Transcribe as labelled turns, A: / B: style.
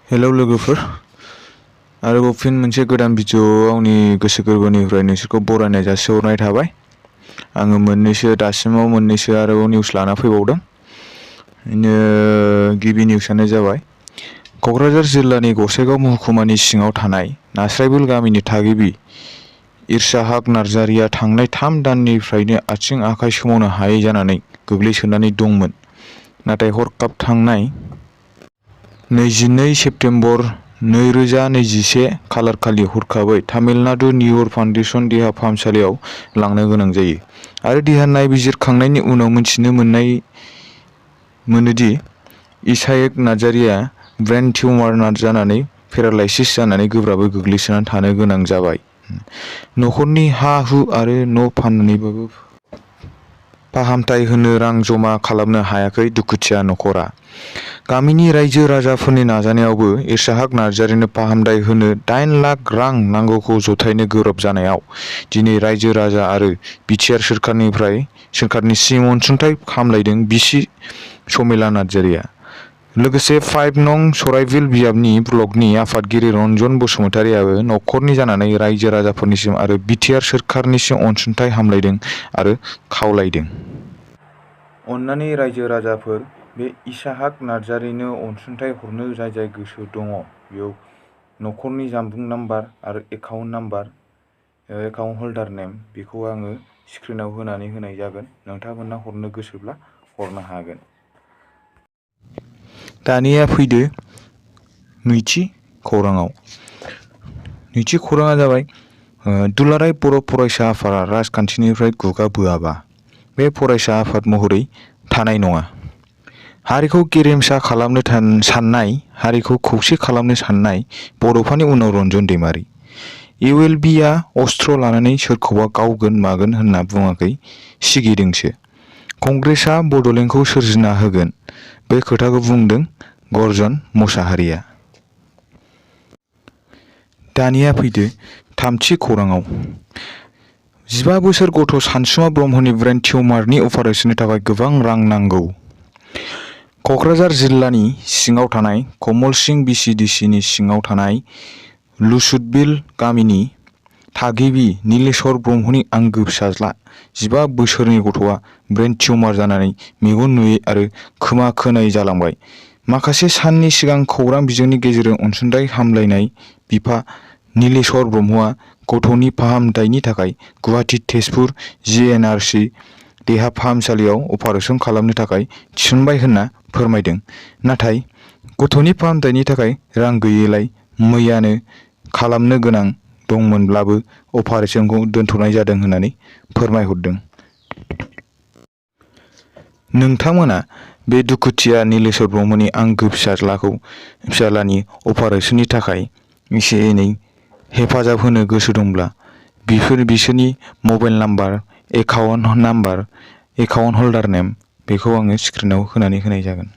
A: Hello लोगोफोर, आरोबाव फिन मोनसे गोदान भिडिअ आंनि गोसो गोरबोनिफ्राय नोंसोरखौ बरायनाय जासिहरनाय थाबाय। आङो दासिमाव मोननैसो आरोबाव निउस लाना फैबावदों। गिबि निउसआनो जाबाय क'क्राझार जिल्लानि गसाइगाव महकुमानि सिङाव थानाय नास्रायबिल गामिनि थागिबि इर्साहाक नार्जारिया थांनाय 3 दाननिफ्रायनो आथिं आखाइ सोमावनो हायै जानानै गोग्लैसोनानै दंमोन। नाथाय हरखाब थांनाय 22 सेप्तेम्बर 2021 खालारखालि हरखाबै तामिलनाडु निउर फाउन्डेसन देहा फाहामसालियाव लांनो गोनां जायो आरो देहा नायबिजिरखांनायनि उनाव मिथिनो मोनोदि इसाहाक नार्जारिया ब्रेन टिउमार जानानै पेरालाइसिस जानानै गोब्राबै गोग्लैसोनानै थानो गोनां जाबाय। नखरनि हा-हु आरो न' फाननानैबाबो फाहामथाय होनो रां जमा खालामनो हायाखै दुखुथिया नखरा। गामिनि रायजो राजाफोरनि नाजानायावबो इर्साहाक नार्जारिनो फाहामथाय होनो 8 लाख रां नांगौखौ जथायनो गोब्राब जानायाव दिनै रायजो राजा आरो बिटिआर सोरखारनिसिम अनसुंथाइ खामलायदों बिसि समिला नार्जारिया। लोगोसे 5 नं सराइबिल बियाबनि ब्लकनि आफादगिरि रन्जन बसुमतारियाबो नखरनि जानानै रायजो राजाफोरनिसिम आरो बिटिआर सोरखारनिसिम अनसुंथाइ हामलायदों आरो खावलायदों। अन्नानै रायजो राजाफोर बे इसाहाक नार्जारिनो अनसुंथाइ हरनो जाय गोसो दङ बेयाव नखरनि जानबुं नाम्बार आरो एकाउन्ट हल्डार नेम बेखौ आङो स्क्रिनाव होनानै होनाय जागोन। नोंथांमोना हरनो गोसोब्ला हरनो हागोन। दानिया फैदो नैथि खौराङाव। नैथि खौराङा जाबाय दुलाराय बर' फरायसा आफादा राजखान्थिनिफ्राय खुगा बोआबा बे फरायसा आफाद महरै थानाय नङा। हारिखौ गेरेमसा खालामनो साननाय, हारिखौ खौसे खालामनो साननाय बड'फानि उनाव रन्जन दैमारि। इउएलबिआ अस्त्र लानानै सोरखौबा गावगोन मागोन होनना बुङाखै, सिगिदोंसो। कंग्रेसआ बड'लेण्डखौ सोरजिना होगोन बे खोथाखौ बुंदों गर्जन मोसाहारिया। दानिया फैदो थामथि खौराङाव। 15 बोसोर गथ' सानसुमा ब्रह्मनि ब्रेन टिउमारनि अपारेशननि थाखाय गोबां रां नांगौ। क'क्राझार जिल्लानि सिङाव थानाय कमलसिं भिसिडिसिनि सिङाव थानाय लुसुदबिल गामिनि थागिबि नीलेश्वर ब्रह्मनि आंगो फिसाज्ला 15 बोसोरनि गथ'आ ब्रेन टिउमार जानानै मेगन नुयै आरो खोमा खोनायै जालांबाय। माखासे साननि सिगां खौरां बिजोंनि गेजेरजों अनसुंथाइ हामलायनाय बिफा नीलेश्वर ब्रह्मआ गथ'नि फाहामथायनि थाखाय गुवाहाटी तेजपुर जिएनआरसि देहा फाहामसालियाव अपारेशन खालामनो थाखाय थिसनबाय होनना फोरमायदों। नाथाय गथ'नि फाहामथायनि थाखाय रां गैयैलाय मैयानो खालामनो गोनां दंमोनब्लाबो अपारेशनखौ दोनथ'नाय जादों होननानै फोरमायहरदों। नोंथांमोना बे दुखुथिया नीलेश्वर ब्रह्मनि आंगो फिसालानि अपारेशननि थाखाय एसे एनै हेफाजाब होनो गोसो दंब्ला बिसोरनि मबाइल नाम्बार, एकाउन्ट हल्डार नेम बेखौ आङो स्क्रिनाव होनानै होनाय जागोन।